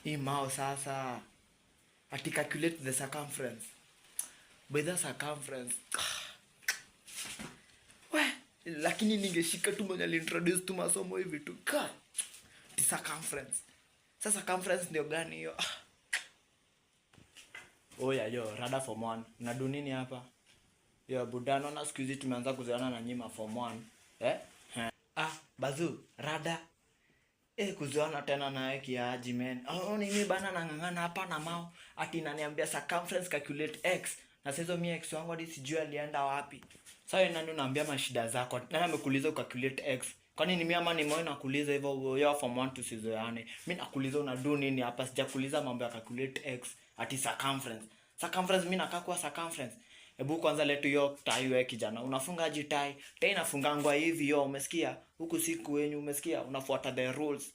Hii mao sasa. Ati calculate the circumference. By the circumference. We, lakini ningeshika tu mwenye aliintroduce tu masomo hivi tu. Ka. Ati circumference. Sasa circumference ndio gani hiyo? Ah. Oya yo, rada form 1. Unadu nini hapa? Yo, buda, naona siku hizi tumeanza kuzoeana na nyima form 1. Eh? Eh. Ah, bazu, rada. Eh, kuzoeana tena nawe kiaji, man. Oh, ni mimi bana nang'ang'ana hapa na mao. Ati inaniambia circumference, calculate x. Na sasa hizo mi x wangu hadi sijui alienda wapi. Sasa wewe nani unaambia mashida zako? Nani amekuuliza ucalculate x? Kwani ni mimi ama ni moyo nakuuliza hivyo? Yo, form 1, tusizoeane. Mimi nakuuliza unadu nini hapa? Sijakuuliza mambo ya calculate x, ati circumference. Circumference, mimi nakaa kwa circumference. Hebu kwanza letu hiyo tai wewe kijana. Unafunga aje tai? Tai inafungangwa hivi yo, umesikia? Huku siku wenyu, umesikia? Unafuata the rules.